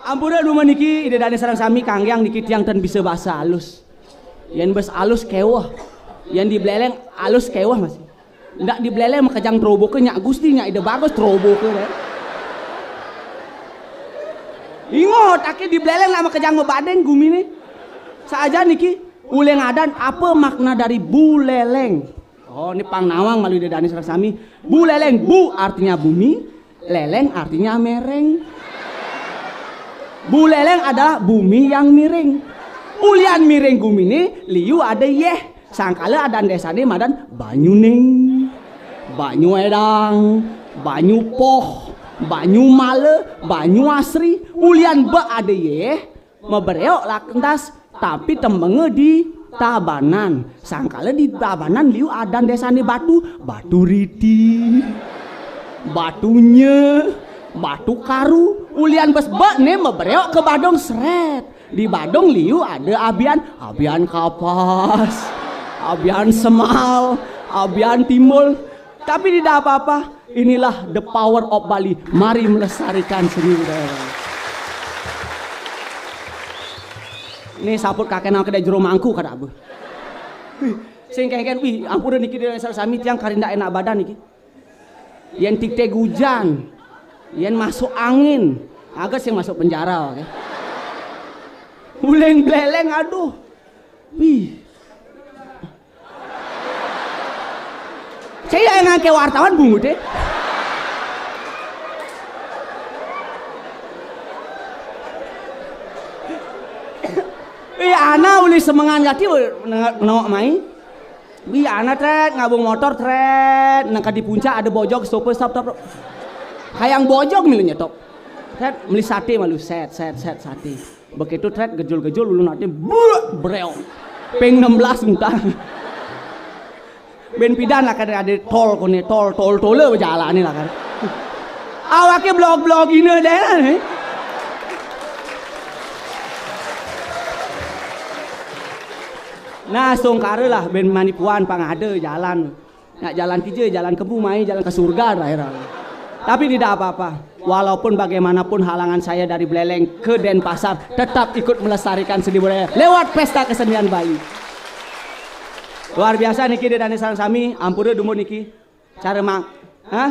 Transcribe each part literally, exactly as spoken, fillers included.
Ampura dumun niki, Ida Dane sareng sami, kanggeang niki tiang ten bisa basa alus. Yen bes alus keweh. Yen di Bleleng alus keweh masih. Ndak di Bleleng makejang troboke nyak Gusti, nyak Ida Bagus troboke deh. Ingot, ake di Bleleng lak makejang mabadeng gumine. Saja niki, uleng adan, apa makna dari Buleleng? Oh, ini pang nawang malu Ida Dane sareng sami. Buleleng, bu artinya bumi, leleng artinya mereng. Buleleng adalah bumi yang miring. Ulian miring gumine, liu ada yeh. Sangkala adan desane madan Banyuning, Banyu Edang, Banyu Poh, Banyu Mala, Banyu Asri. Ulian be ada yeh, mabereok lak entas, tapi tembenge di Tabanan. Sangkala di Tabanan liu adan desane Batu, Batu Riti, Batu Nye, Batu Karu. Ulian bes be ne mabereok ke Badung seret. Di Badung liu ada abian, abian kapas, abian semal, abian timbul. Tapi tidak apa-apa. Inilah the power of Bali. Mari melestarikan seni budaya Bali. Ini saput kakek nang kedai jero mangku kada apa. Wih, sing kengken, wih, ampura niki, Ida Dane sareng sami, tiang karindak enak badan niki. Yen titik hujan, yen masuk angin, agak sing masuk penjara, oke. Uleng Bleleng, aduh. Wih. Saya yang ngangke wartawan bungut deh. Iya, ana uli semengan gati nengok, nengok mai. Wi, ana tret ngabung motor tret, nang ka di puncak ada bojog, stop, stop, stop. Hayang bojog milu nyetop. Tret meli sate malu, set, set, set, sate. Begitu tret gejul-gejul ulun ati, buak, breok. Peng enam belas muka. Ben pidan lah kada ada tol kone, tol, tol, tol, eh, jalan ni lah kan. Awake blog-blog ini deh lah ni. Nah, songkara lah ben manipuan pang ada jalan. Nak jalan kija, jalan kembu mai, jalan ke surga terakhir. Tapi tidak apa-apa. Walaupun bagaimanapun halangan saya dari Buleleng ke Denpasar, tetap ikut melestarikan seni budaya lewat Pesta Kesenian Bali. Luar biasa niki, Ida Dane sareng sami, ampura dumun niki. Cara mang, hah?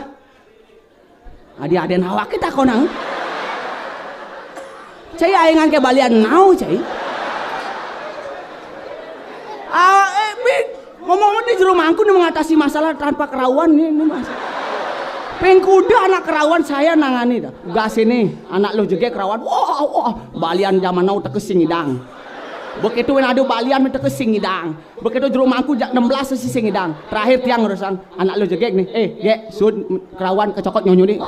Adi aden awake takonang. Cai ae ngangke balian nau, cai. Ah, eh, Bik, ngomong-ngomong di jero mangku ni mengatasi masalah tanpa kerawan ni, ni Mas. Pengkuda anak kerawan saya nangani dah. Gas ini, anak lo jegek kerawan. Wah, wah, balian zaman now tekes sing idang. Begitu wen ada balian tekes sing idang. Begitu jero mangku jak enam belas sisi sing idang. Terakhir tiang urusan anak lo jegek nih. Eh, gek, sud, kerawan kecokot nyonyo nih.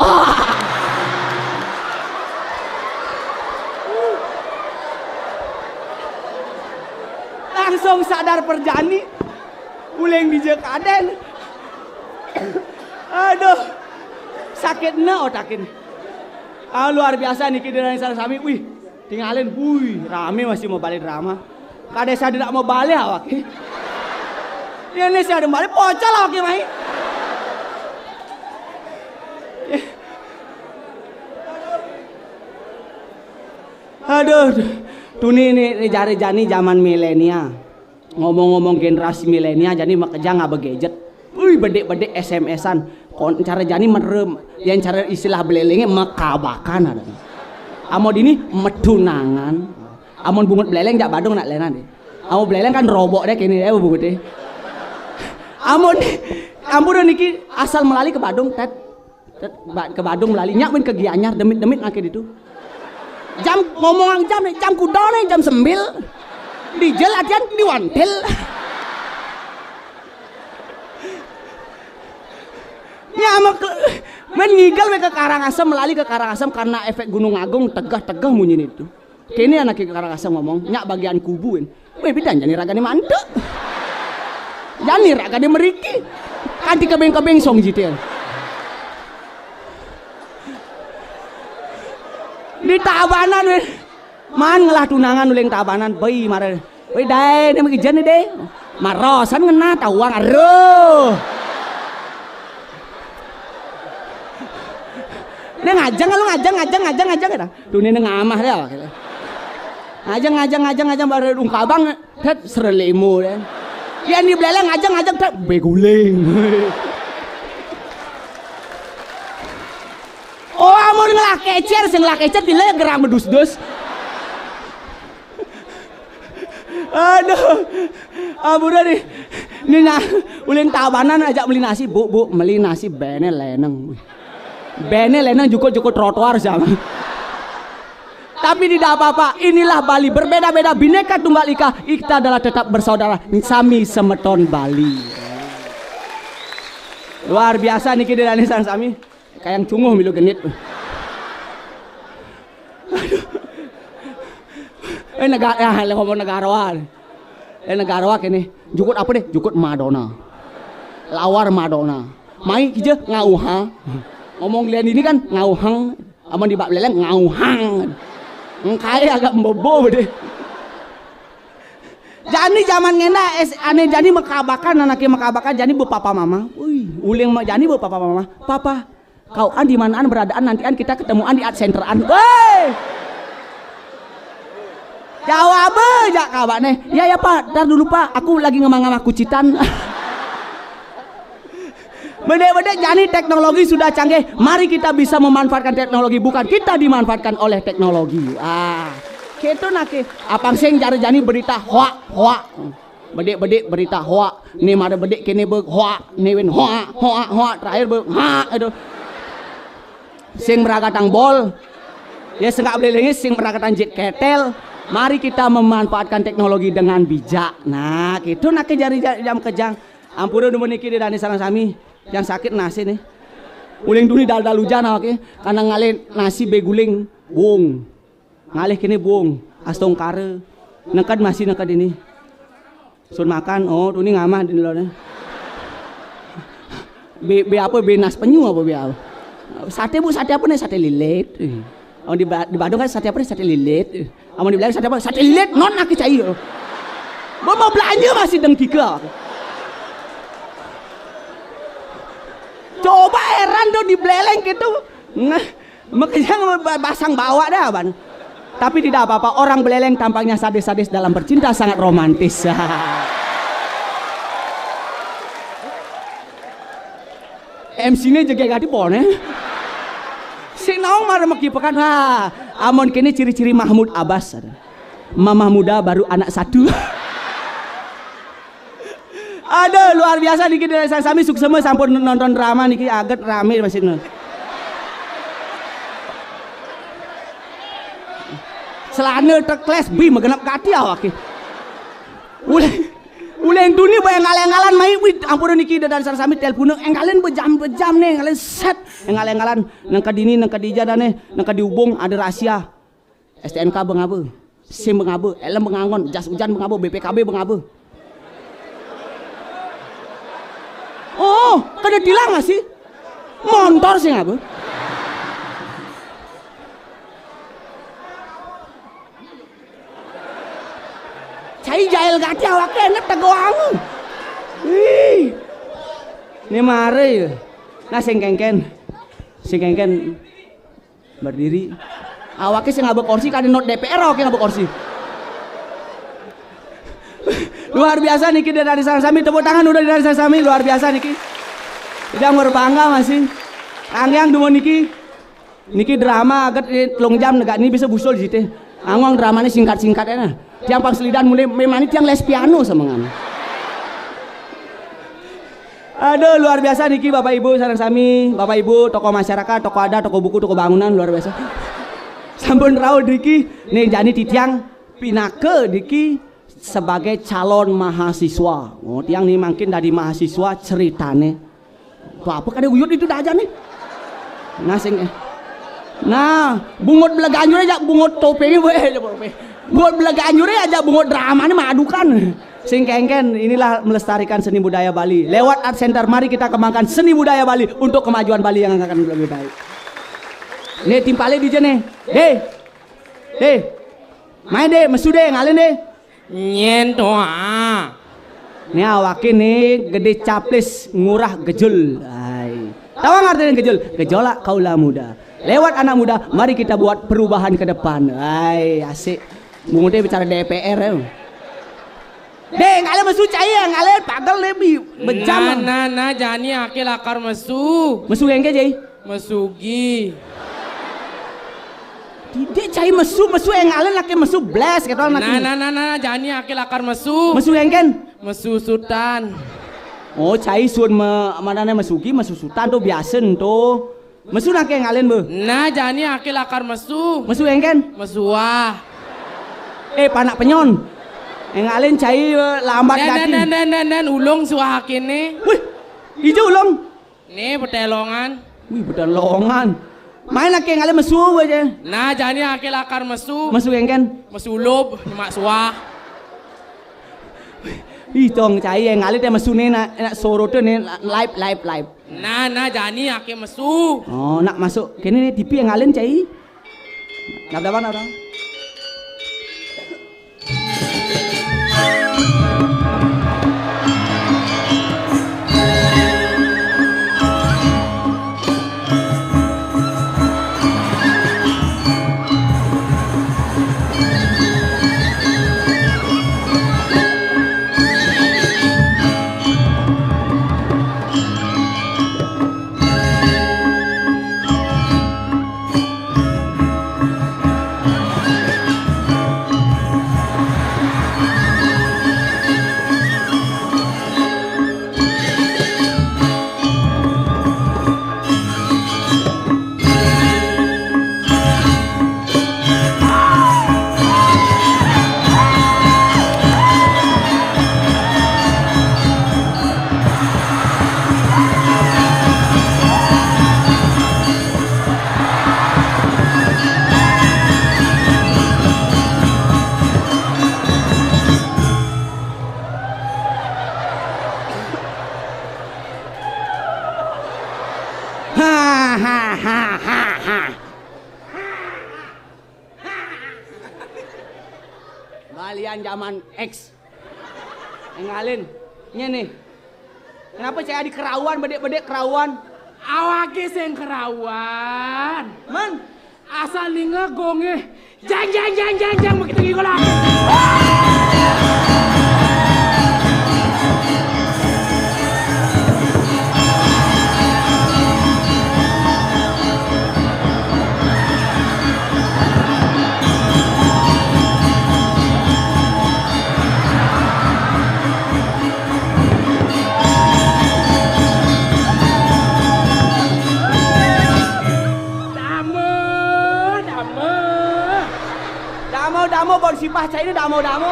Langsung sadar perjani. Uleng dija kaden. Aduh. Sakit ne otakin. Ah, luar biasa niki, Ida Dane sareng sami. Wih, tingalin. Wih, rame masih mau balik drama. Kada sadar mau balik awak. Ya, ini sadar balik pocol awak mai. Aduh, tuni ni, ni jari jani zaman milenial. Ngomong-ngomong generasi milenial, jani makejang aba gadget. Wih, bedik-bedik S M S-an. Kon cara jani merem, yang cara istilah Bulelenge makabakan ada. Amon dini metunangan. Amon bungut Buleleng jak Badung nak lenan deh. Amon Buleleng kan robok deh kini deh bungut deh. Amon, ampun niki asal melali ke Badung, tet. Tet, ba-, ke Badung melali, nyak men ke Gianyar, demit-demit ngake ditu. Jam, ngomong jam nih, jam kuda nih, jam sembil. Dijel latihan, diwantil. Nyamak, men ngigel we ke Karangasem, melali ke Karangasem karena efek Gunung Agung, tegah-tegah munyi itu. Kene anak ke Karangasem ngomong, nyak bagian kubuin. Weh, bidan jani ragane mantuk. Jani ragane meriki. Kanti kebeng-kebeng song jitil. Di Tabanan, weh. Man ngelah tunangan uling Tabanan, bayi mara. Weh, dai, ini ijen ni, deh. Marosan ngena tawang, aduh. Né ngajeng lu, ngajeng, ngajeng, ngajeng, ngajeng, dah. Tuh, né ngamah dah. Ngajeng, ngajeng, ngajeng, ngajeng, baru ungkabang, tet, serelimo, dah. Yang di Buleleng ngajeng, ngajeng, tet, beguling. Oh, amun ngelah kécér, sing ngelah kécér di lé gerang bedus-dus. Aduh, ampun dah nih. Ini nah, ulin Tabanan ajak beli nasi, "Bu, Bu, beli nasi béné lénéng." Béné lénéng jukut-jukut trotoar sama. Tapi tidak apa-apa, inilah Bali, berbeda-beda, Bhinneka Tunggal Ika, kita adalah tetap bersaudara, sami semeton Bali. Luar biasa niki, Ida dané sareng sami. Kayang cunguh milu genit. Aduh. Eh, negara, ah, ngomong negarawan. Eh, negarawan kéné. Jukut apa deh? Jukut Madonna. Lawar Madonna. Mai kija ngauha. Ngomong lian ini kan ngauhang. Amun di Buleleng ngauhang. Engkai agak mbebo deh. Jani zaman ngéné, es, ané jani makabakan, anaké makabakan, jani bepapa mama. Wih, uling ma-, jani bepapa mama. "Papa, kau an di manaan beradaan, nantian kita ketemuan di art centeran." Woi! Jawab aja kawak nih. "Ya, ya, Pak, ntar dulu, Pak, aku lagi ngemang-ngemang kucitan." Bedé-bedé jani teknologi sudah canggih. Mari kita bisa memanfaatkan teknologi, bukan kita dimanfaatkan oleh teknologi. Ah, gitu nake. Apang sing cara jani berita hoak, hoak. Bedik-bedik berita hoak. Ni mara bedik kini be hoak. Ni win hoak, hoak, hoak. Terakhir be hoak itu. Sing meragatang bol. Ya sengak belelengis sing meragatang jit ketel. Mari kita memanfaatkan teknologi dengan bijak. Nah, gitu nake jari ja-, jam kejang. Ampura dumun niki Ida dané sareng sami. Yang sakit nasi nih. Uling duni dal-dal ujan awake. Karena ngalih nasi beguling. Bung. Ngalih kini bung. Astungkara. Neked masih neked ini. Sun makan, oh, tuni ngamah di lone. Be, be apa, be nas penyu apa be apa? Sate, Bu, sate apa nih? Sate lilit. Oh, di, Ba-, di Badung kan sate apa nih? Sate lilit. Amun di Belanda sate apa? Sate lilit, non aki cai. Mau, mau belanja masih dengkika. Coba heran tuh di Buleleng gitu. Nah, makanya ba-, basang bawa dah, Bang. Tapi tidak apa-apa, orang Buleleng tampaknya sadis-sadis dalam bercinta, sangat romantis. M C-nya jaga gati pone. Si naung mara maki pekan. Ha, amun kini ciri-ciri Mahmud Abbas. Mamah muda baru anak satu. Aduh, luar biasa niki dari sami suksema sampun nonton drama niki, aget rame masih. Celana tekles bi megenap gati awake. Uleng, uleng duni bayang enggal-enggalan mai, wih, ampun niki Ida dané sareng sami telepon enggalin bejam-bejam nih, enggalin set, enggal-enggalan nang kadini, nang kadija dané, nang kadi ubung ada rahasia. S T N K bengaba, SIM bengaba, helm bengangon, jas hujan bengaba, B P K B bengaba. Oh, kada tilang sih. Montor sih ngaba. Cai jail gati awake enak tegoang. Ih. Ini mare ya. Nah, sing kengken. Sing kengken berdiri. Awake sing ngaba kursi, kada not D P R awake ngaba kursi. Luar biasa niki dari sami, tepuk tangan udah dari sami, luar biasa niki. Jangan berbangga masih. Anggiang dumun niki. Niki drama aget telung jam negak ini bisa busul jite. Angong dramanya singkat-singkat ya nah. Tiang pang selidan mulai memang ini tiang les piano sama ngana. Aduh, luar biasa niki Bapak Ibu sareng sami, Bapak Ibu, tokoh masyarakat, tokoh adat, tokoh buku, tokoh bangunan, luar biasa. Sampun rauh niki, nih jani titiang pinaka niki sebagai calon mahasiswa. Oh, tiang nih mangkin dadi mahasiswa ceritane. Tuh apa kada uyut itu dah aja nih. Nah, sing, eh. Nah, bungut belaganjur aja, bungut topengnya, weh, aja bungut belaganjur aja, bungut drama nih madukan. Sing kengken, inilah melestarikan seni budaya Bali. Lewat Art Center, mari kita kembangkan seni budaya Bali untuk kemajuan Bali yang akan lebih baik. Nih, timpale dija nih. Deh. Deh. Main deh, mesu deh, ngalin deh. Nyen tuh, ah. Nih awake nih gede caplis, ngurah gejul. Ai. Tahu ngerti gejul? Gejolak kaula muda. Lewat anak muda, mari kita buat perubahan ke depan. Hai, asik. Bungut bicara D P R ya. Deh, kalian mesu cai ya, kalian pagel lebih bejam. Nah, nah, nah, jani ake lakar mesu. Mesu engke, Jai? Mesugi. Tidak cai mesu, mesu engalen laki mesu bles gitu anak. Nah, nah, nah, nah, jani ake lakar mesu. Mesu engken? Mesu sutan. Oh, cai sun me, manane mesugi, mesu sutan tuh biasa tuh. Mesu nake engalen be. Nah, jani ake lakar mesu. Mesu engken? Mesuah. Eh, panak penyon. Engalen cai eh, lambat dan, dan, dan, dan, dan, dan, ulung suah akene. Wih, ijo ulung. Nih, petelongan. Wih, petelongan. Main ake ngale mesu aja. Nah, jani ake lakar mesu. Mesu engken? Mesu ulub, nyemak suah. Ih, tong cai yang ngale teh mesu nih, nak, nak sorote nih, live, live, live. Nah, nah, jani ake mesu. Oh, nak masuk. Kini nih T V yang ngalen cai. Nabdaban orang. Ha, ha, ha, ha, ha. Balian zaman X. Engalen. Nye nih. Kenapa saya di kerawan, bedek-bedek kerawan? Awake sing kerawan. Man, asal ninga gonge. Jang, jang, jang, jang, jang, begitu gigi lagi. Damo, damo. Damo, damo, bon sipah cai ini damo, damo.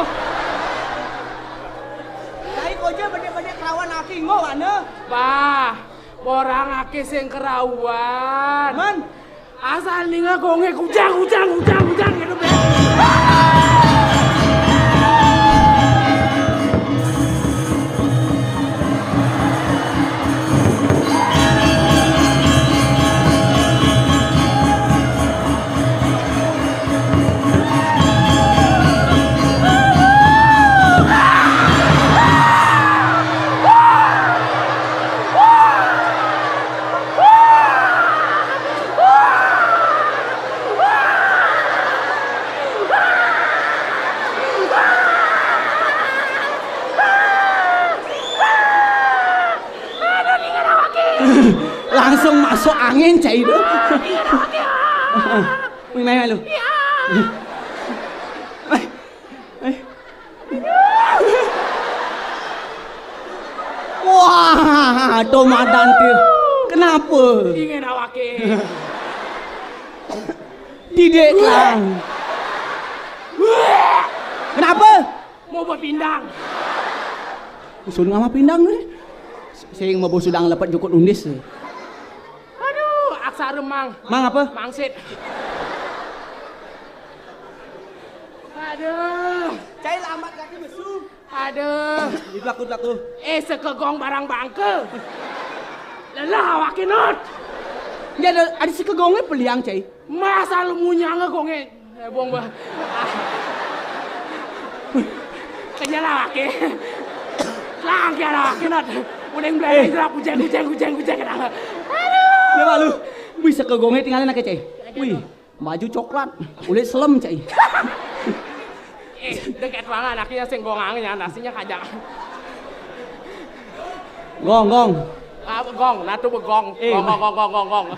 Cai koja bedek-bedek kerawan aki ngo wane. Bah, borang aki sing kerawan. Man, asal ninga gonge kujang, kujang, kujang, kujang gitu be. Langsung masuk angin cai itu. Wih, main lu. Wah, tomadan tuh. Kenapa? Dingin awake. Didik lah. Kenapa? Mau berpindang. Usun ngama pindang nih. Sing mau sudang lepet jukut undis. Aduh, aksara mang. Mang apa? Mangsit. Aduh. Cai lambat kaki mesu. Aduh. Di belakang, belakang. Eh, sekegong barang bangke. Lelah awake not. Ini ada, ada sekegongnya peliang, cai. Masa lu munyanga gonge? Eh, buang bah. Kenyal awake. Langke awake not. Udah yang belakang Eh. Jerak, kujeng, kujeng, kujeng, kujeng, kenapa? Aduh. Ya, Pak, lu. Wih, sekegongnya tinggalin aké, Cai. Wih, baju coklat, kulit selem, Cai. Eh, deket banget anaknya sing gongangnye, nasinya kagak. Gong, gong. Ah, gong, nah tuh begong. Eh, gong, gong, gong, gong, gong, gong.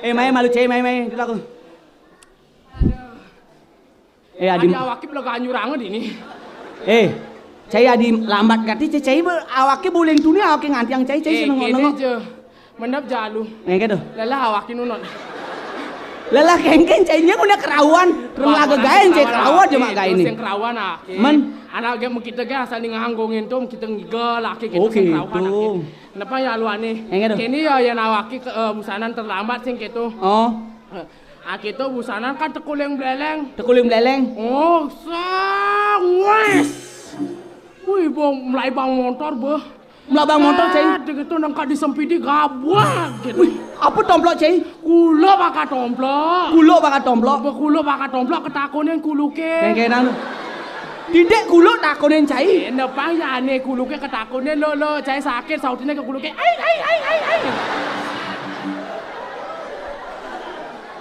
Eh, main malu, Cai, main, main. Itu aku. Eh, adi. Adi awake bela ganyurang dini. Eh, cai adi lambat kati, cai, cai be, awake boleh tuni, awake ngantiang cai, cai. Eh, seneng kene nengok. Je. Mendap jalu. Ngengke tuh. Lelah awake nunut. Lelah kengken cainya punya kerawan. Reng laga gaen cai kerawan cuma gaen ni. Sing kerawan ah. Men. Anak ge kita ge asal ning nganggongin tuh kita ngigel laki gitu. Oh, sing kerawan gitu. Kenapa ya lu aneh? Ngengke tuh. Kene ya, ya awake ke, eh, busanan terlambat sing gitu. Oh. Eh, Aki to busanan kan tekuling beleleng. Tekuling beleleng. Oh, sang wes. Wih, bang, mulai bang motor, beh. Mulai bang motor, cai. Gitu nengka di sempidi gabah gitu. Wih, apa tomplok, cai? Kulo bakal tomplok. Kulo bakal tomplok. Kulo bakal tomplok ketakonin kuluke. Kengkenan. Tidak kulo takonin cai. Eh, nepang ya ane kuluke ketakonin lo, lo, cai sakit sautine ke kuluke. Ai, ai, ai, ai, ai.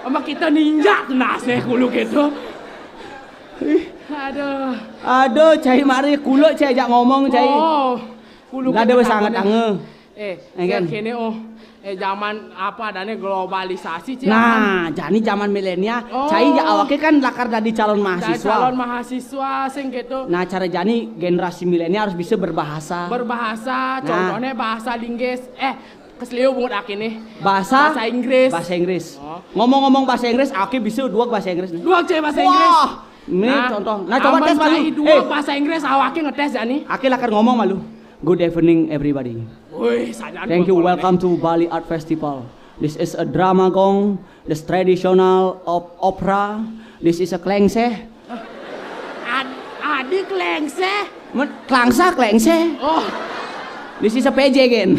Sama kita ninja tuh naseh kulo gitu. Aduh. Aduh, cai mari kulo cai ajak ngomong cai. Oh, kulo. Nggak ada sangat ange. Eh, kene oh. Eh, zaman apa adanya globalisasi cai. Nah, jani zaman milenial, oh. Cai ya awake kan lakar dadi calon mahasiswa. Calon mahasiswa sing gitu. Nah, cara jani generasi milenial harus bisa berbahasa. Berbahasa, nah. Contohnya bahasa Inggris. Eh, Kesleo bungut aki nih. Bahasa? Bahasa Inggris. Bahasa Inggris. Oh. Ngomong-ngomong bahasa Inggris, aki bisa dua bahasa Inggris nih. Dua cai bahasa Inggris. Wah, nih nah, contoh. Nah, coba tes malu. Dua eh. Bahasa Inggris, awake ngetes ya nih. Aki lakar ngomong malu. Good evening everybody. Wih, sajan. Thank you. Welcome to Bali Art Festival. This is a drama gong, this traditional of opera. This is a klengseh. Ad, adi klengseh. Klangsa klengseh. Oh. This is a P J gen.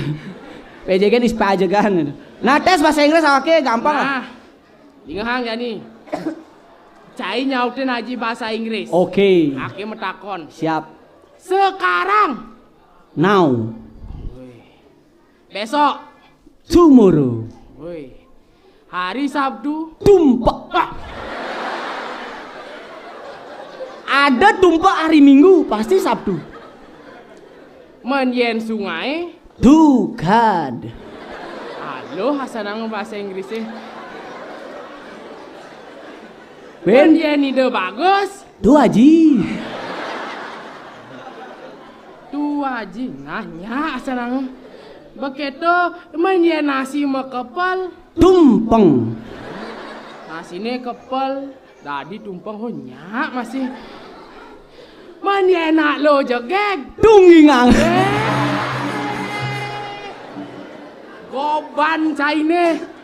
P J gen is pajegan. Nah, tes bahasa Inggris oke, gampang lah. Nah, dingehang ya nih. Cai nyautin aji bahasa Inggris. Oke. Aki metakon. Siap. Sekarang. Now. Besok. Tomorrow. Woi. Hari Sabtu. Tumpek. Ah. Ada tumpek hari Minggu, pasti Sabtu. Men yen sungai. To God. Aduh, asa nang bahasa Inggrisnya. Men yen ide bagus. Tu aji. Tu aji, nah nya asa nang. Begitu, men yen nasi mekepel. Tumpeng. Nasine kepel, dadi tumpeng ho nya masih. Men yen nak lo jegeg. Tunggingang. Eh. Goban caine.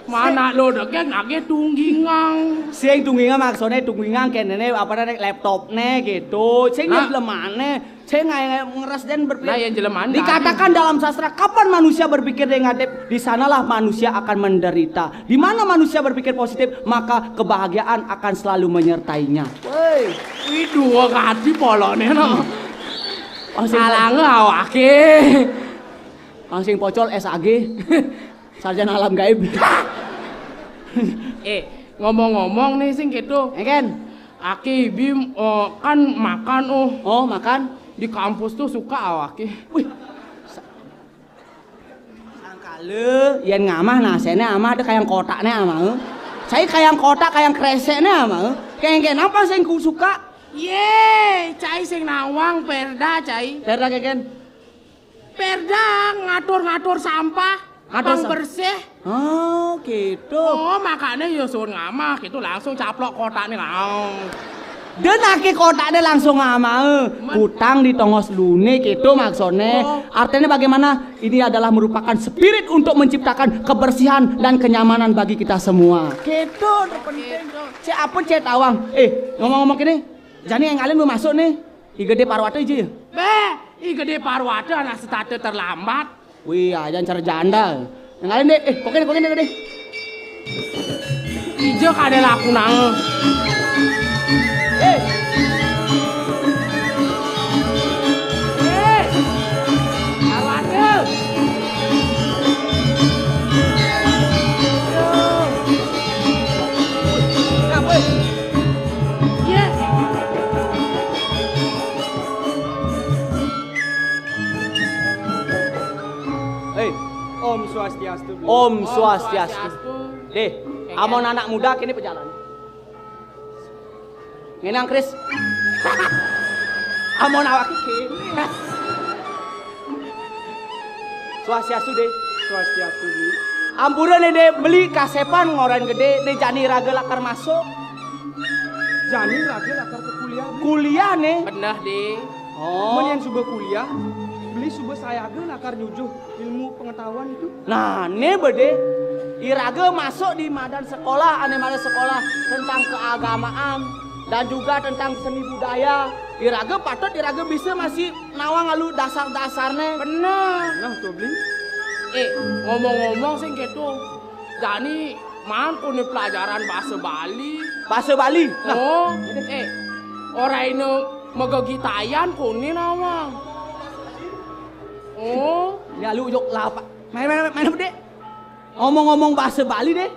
Mana lo degeng nage tunggingang. Sing tunggingang maksudnya tunggingang kenene apa namanya laptopne gitu. Sing nah. Jelemane, sing ngeres dan berpikir. Nah, yang jelemane. Dikatakan dalam sastra kapan manusia berpikir negatif, di sanalah manusia akan menderita. Di mana manusia berpikir positif, maka kebahagiaan akan selalu menyertainya. Woi, wih dua kati polone no. Alange awake. Langsung pocol S A G. Sarjana alam gaib. Eh, ngomong-ngomong nih sing gitu. Eken. Aki Bim eh, kan makan oh. Oh, makan. Di kampus tuh suka awake. Wih. Sangkale yen ngamah nasene amah ada kayang kotakne amah. Eh. Cai kayang kotak kayang kresekne amah. Eh. Kengken apa sing ku suka? Ye, cai sing nawang perda cai. Perda keken. Perda ngatur-ngatur sampah, ngatur pang bersih. Oh, gitu. Oh, makanya ya suruh ngamah gitu langsung caplok kotaknya. Oh. Dan aki kotaknya langsung ngamah. Eh. Kutang di tongos lune gitu maksudnya. Oh. Artinya bagaimana? Ini adalah merupakan spirit untuk menciptakan kebersihan dan kenyamanan bagi kita semua. Gitu, terpenting. Cek apa cek tawang? Eh, ngomong-ngomong gini, jani yang kalian mau masuk nih. I Gede Parwata aja ya? Beh, I Gede Parwata anak setate terlambat. Wih, aja ncar janda. Yang lain deh, eh, koken, koken deh, deh. Ijo kade laku nang. Eh. Eh. Parwata. Yes. Eh, Om Swastiastu. Om Swastiastu. Deh, amun anak muda kene pejalan. Ngenang, Kris. Amun awak kene. Swastiastu, Dé. Swastiastu, Dé. Ampura né, Dé, beli kasepan ngoran gedé, né jani raga lakar masuk. Jani raga lakar ke kuliah, Dé. Kuliah, né? Beneh, Dé. Oh. Mun yén suba kuliah, beli suba sayaga lakar nyujuh ilmu pengetahuan itu. Nah, né bedé. Iraga masuk di madan sekolah, ané madan sekolah tentang keagamaan dan juga tentang seni budaya. Iraga patut iraga bisa masih nawang alu dasar-dasarné. Bener. Nah, tuh, Bli. Eh, ngomong-ngomong sing kéto. Jani maan koné pelajaran bahasa Bali. Bahasa Bali? Nah. Oh, eh, ora ina magegitayan koné nawang. Oh. Ya lu jok lapa. Main, main, main apa, Dek? Ngomong-ngomong bahasa Bali, Dek.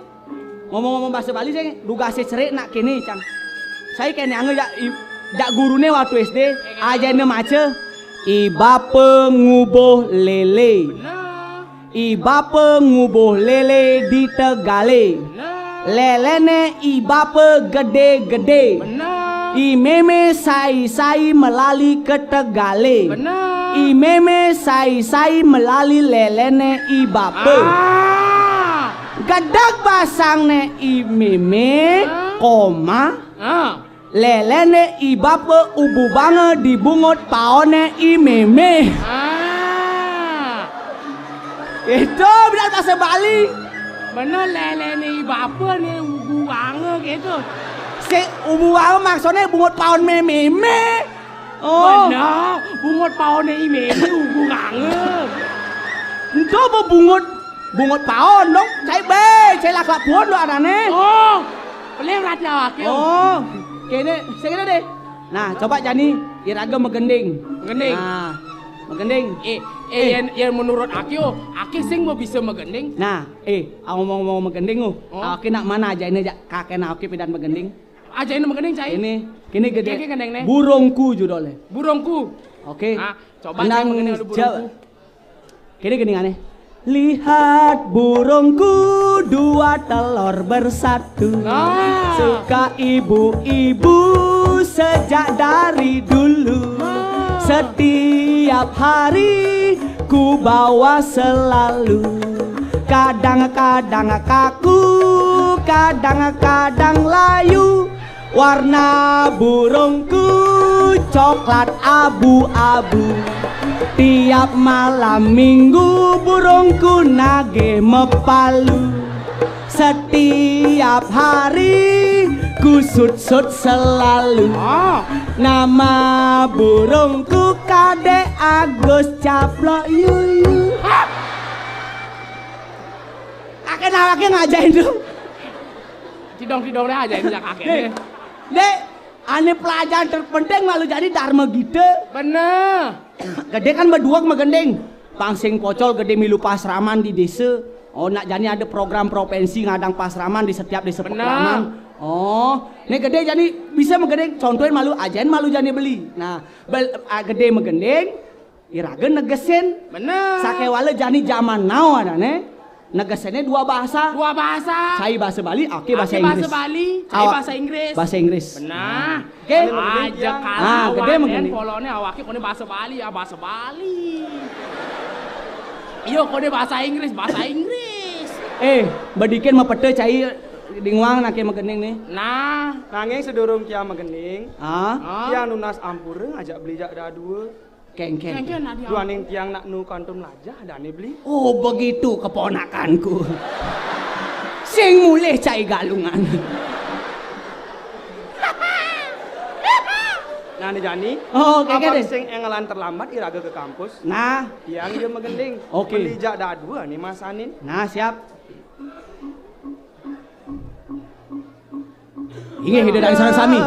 Ngomong-ngomong bahasa Bali, saya dugasé cerik nak kéné, Cang. Saya kéné anggo jak, i-, jak guruné waktu S D, ajaina maca, "I bapa ngubuh lélé." Bener. "I bapa ngubuh lélé di tegalé." Bener. "Léléné i bapa gedé-gedé." Bener. "I mémé sai-sai melali ke tegalé." Bener. "I mémé sai-sai melali léléné i bapa." Ah. "Gedeg basangné i mémé," ah, koma. Ah. "Léléné i bapa ububanga di bungut paoné i mémé." Ah. Itu benar bahasa Bali. Bener, léléné i bapa né ububanga kéto. Sing ububanga maksudné bungut paon mémé. Oh. Bener, bungut paoné i mémé ububanga. Ento apa bungut, bungut paon dong. Cai bé, cai laklak puon dong adané. Oh. Pelih berarti awake. Oh, kéné, sing kéné, Dé. Nah, coba jani iraga magending. Magending. Nah, magending. Eh, eh, eh, yén, yén menurut ake, oh, ake sing mau bisa magending. Nah, eh, ngomong-ngomong magending, oh. Oh. Ake nak mana aja ini, ja-, kakek nak ake pidan magending. Aja ini magending, cai. Ini, kini gedé. Ake gending né. Burungku judulnya. Burungku. Oke. Nah, coba cai magending anu burungku. Kéné gendingané. Lihat burungku dua telur bersatu. Nah. Suka ibu-ibu sejak dari dulu. Nah. Setiap hari ku bawa selalu. Kadang-kadang kaku, kadang-kadang layu. Warna burungku coklat abu-abu. Tiap malam minggu burungku nagih mepalu. Setiap hari ku sut-sut selalu. Ah. Nama burungku Kadek Agus Caplok Yuyu. Kakek awake ngajain tuh. Cidong-cidong deh aja ini kakek. Dek, ane pelajaran terpenting malu jadi Dharma Gita. Bener. Gedé kan berdua sama gending. Bang sing pocol gedé milu pasraman di desa. Oh, nak jani ada program provinsi ngadang pasraman di setiap desa. Bener. Pekraman. Oh, ini gedé jani bisa magending. Contohin malu, ajain malu jani beli. Nah, bel-, ah, gedé magending. Iraga negesin. Bener. Sakéwala jani jaman now adané. Negesinné dua bahasa. Dua bahasa. Cai bahasa Bali, ake bahasa Inggris. Ake bahasa Bali, cai bahasa Inggris. Awak bahasa Inggris. Bener. Oke. Aja kalah. Ah, gedé magending. Poloné awake koné bahasa Bali, ya bahasa Bali. Iya, koné bahasa Inggris, bahasa Inggris. Eh, bedikin mapete cai dingwang nake magending nih. Nah. Nanging sedurung tiang magending, ah, tiang nunas ampura ngajak beli jak dadua. Kéngkén. Kéngkén, adi. Duaning tiang nak nu kantun lajah, dane beli. Oh, begitu keponakanku. Sing mulih cai galungan. Nah, né jani. Oh, kéngkén deh. Sing engelan terlambat iraga ke kampus. Nah. Tiang iya magending. Oke. Beli jak dadua né masanin. Nah, siap. Inggih, Ida dané sareng sami.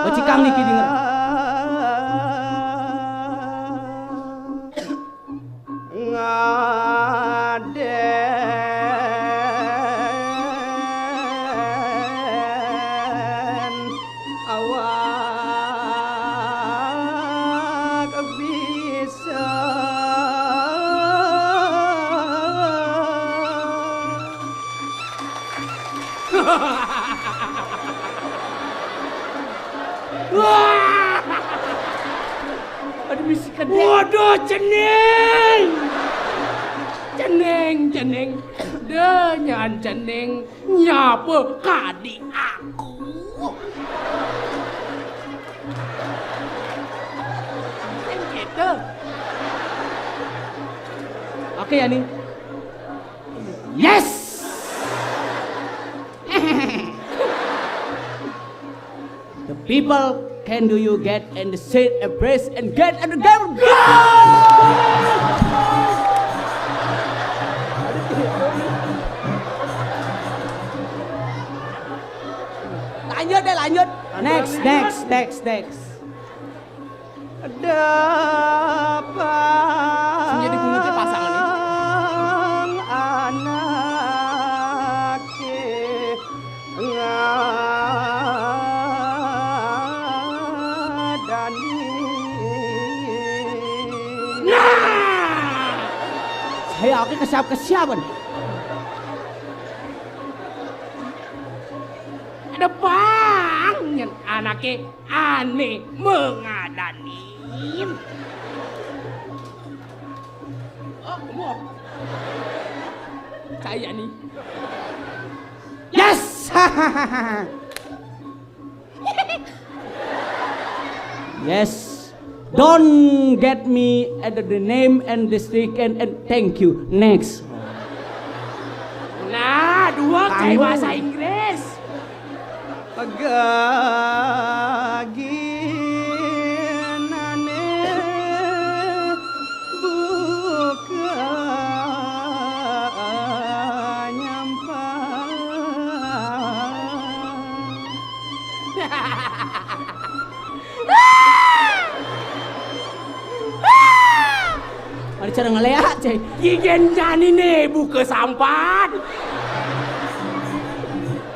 Becikang niki dinger. Ngadé. Wah! Ada bisi kedek. Waduh, cening. Cening, cening. Deh, nyan cening. Nyapa kadi aku? Kan gitu. Oke ya nih. Yes. The people can do you get and the seat and praise and get and the game. Lanjut deh, lanjut. Next, next, next, next. Dapang. Sing jadi bungut ya pasangan ini. Anake ngadani. Nah! Saya oke kesiap-kesiapan. Ada pang nyen anake ane mengadanin. Oh, kamu. Saya nih. Yes. Yes. Don't get me at the name and district and, and thank you. Next. Nah, dua kayak bahasa Inggris. Gaginane buka nyampan. Ada cara ngeleak, cai. Gigen jani ne buka sampat.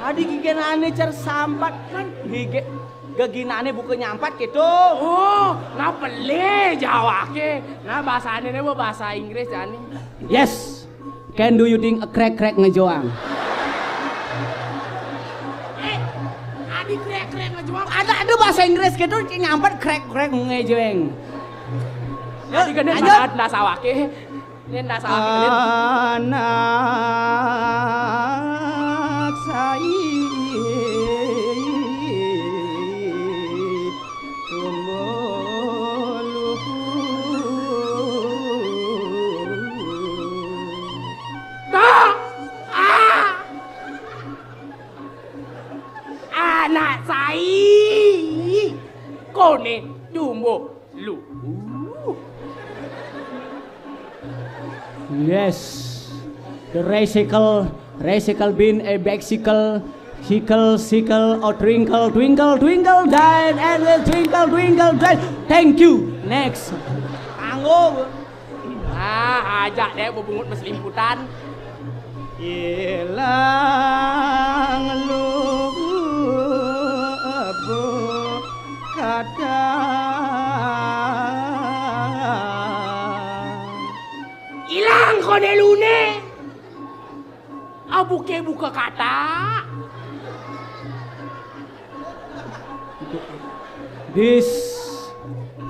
Adi gigen ane cara sampat kan gige geginane buka nyampat gitu. Oh, nah pele jawake. Nah bahasane ne bahasa Inggris jani. Yes. Can do you think a crack crack ngejoang? Eh, adi crack crack ngejoang. Ada ada bahasa Inggris gitu nyampat crack crack ngejoang. Adi gede banget dasawake. Ini dasawake gede. Anak sai tumbuh luhur. Nah, ah. Anak sai kone tumbuh luhur. Yes. The recycle, recycle bin, a bicycle, sickle, sickle, or twinkle, twinkle, twinkle, dine, and will twinkle, twinkle, dine. Thank you. Next. Anggo. Ah, ajak deh bebungut berselimputan. Ilang lu abu kata. Ilang kone lune. Abuke buka kata. This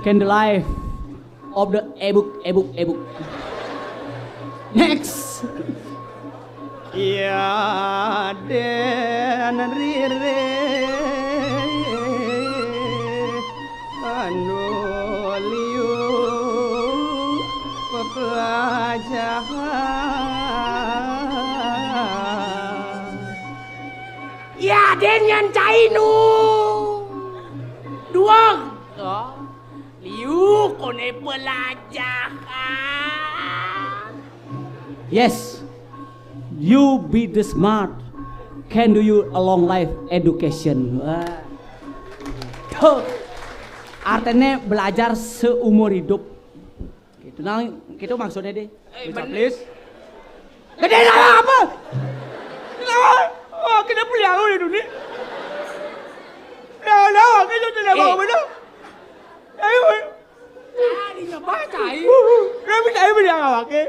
can the life of the ebuk ebuk ebuk. Next. Ya den rire anu liu pepelajahan. Ya den nyan cainu. Duang. Oh. Liu kone pelajahan. Yes. You be the smart. Can do you a long life education. Wah. Tuh. Artinya belajar seumur hidup. Gitu nah, gitu maksudnya deh. Eh, baca, please. Gede lah apa? Lah, wah, kita punya aku di dunia. Lah, lah, kita tidak mau benar. Ayo. Tadi nyebar cai. Tapi saya beli yang awake.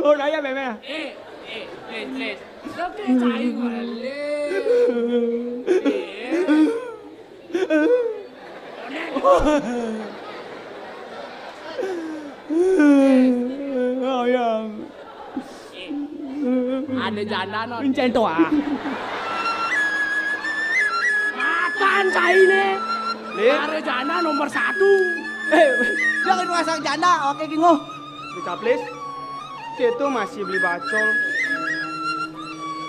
Oh, saya memang. Eh, eh, please, please. Oke, cai balik. Ayam. Ada janda, non. Encen to, ah. Makan caine. Lin. Ada janda nomor satu. Eh, jangan pasang janda, oke, Kingo. Dicaplis. Kita masih beli bacol.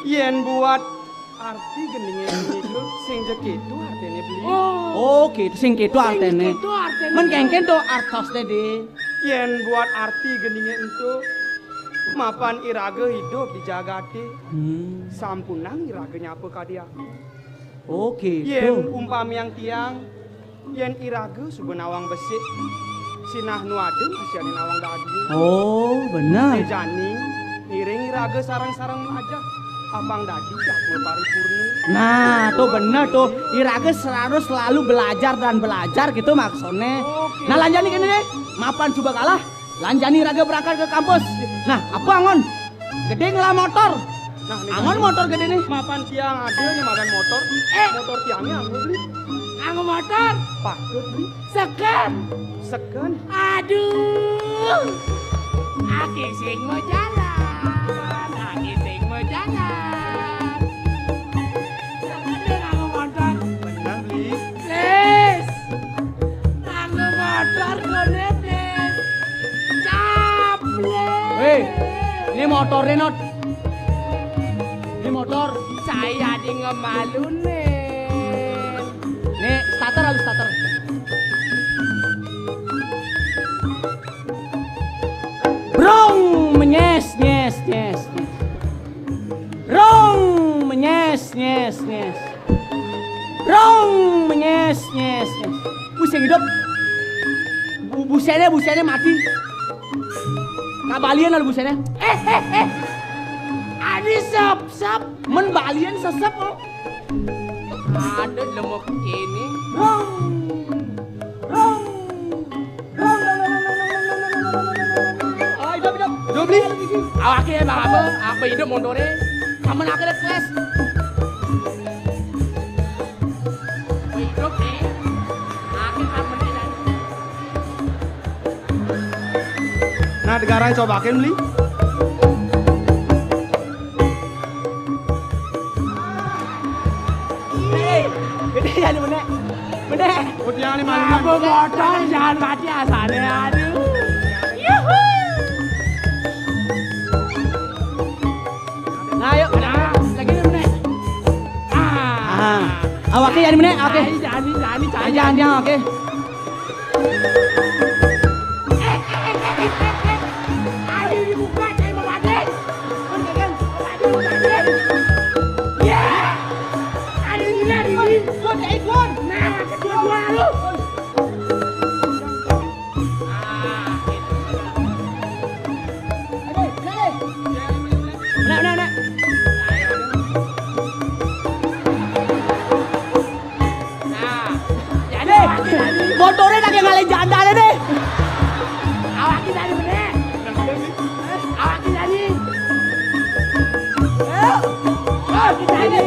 Yen buat arti gendinge punika sing ja keto artine beli. Oh, keto, sing keto artine. Sing keto artine. Men kengken to artosne, Dik. Yen buat arti gendinge ento, mapan iraga idup di jagate, hmm, sampunang iraga nyapa kadi aku. Oh, keto. Yen umpamiang tiang, yen iraga suba nawang besik, sinah nu ada masih ane nawang dadi. Oh, bener. Jani ngiring iraga sareng-sareng mlajah, apang dadi jadma paripurna. Nah, to bener to. Iraga harus selalu belajar dan belajar gitu maksudnya. Oke. Nah, lan jani kene, mapan suba kalah, lan jani iraga berangkat ke kampus. Nah, apa angon? Gede ngelah motor. Nah, nih, angon motor gedene. Mapan tiang ada nih makan motor. Eh. Motor tiangnya aku beli. Angon motor. Patut beli. Seken. Seken. Aduh. Ake sing mau jalan. Ake sing mau jalan. Seken deh angon motor. Bener, beli. Lis. Nganggo motor kono, Tis. Caples. Hei, ini motornya, Not. Ini motor. Saya di ngemalune. Nih, starter, halus starter. Brong, menyes, nyes, nyes. Brong, menyes, nyes, nyes. Brong, menyes, nyes, nyes. Wis sing hidup. Bu-, busene, busene mati. Kabalian lalu busene. Eh, eh, eh. Adi sep-sep. Men balian sesep, oh. Ada lemuk ini. Brong. Brong. Brong, brong, brong, brong. Oh, hidup, hidup. Hidup, Li. Awake ya, Bang Abah. Apa hidup motornya? Sama nak ada flash. Apa hidup nih? Akhir tak menit, kan? Nah, negara cobakin, Li. Hei, gede ya, Li, bener. Bener. Udah, Li, malu, apa motor, jangan mati asane, aduh. Yuhu. Nah, yuk, nah, lagi nih, meneh. Ah. Ah. Awake ya, meneh, oke. Cai, jani, jani, cai. Jangan, jangan, oke. Ayo dibuka, cai Bang Ade. Bang Ade, Bang Ade. Ya. Ayo, ini, ini. Gun, eh, Gun. Nah, kedua-dua lu. Nah, nah, nah. Nah, ya deh. Motornya tak ngalih jandane deh. Awak kita ini bener. Awak kita ini. Ayo. Awak kita ini.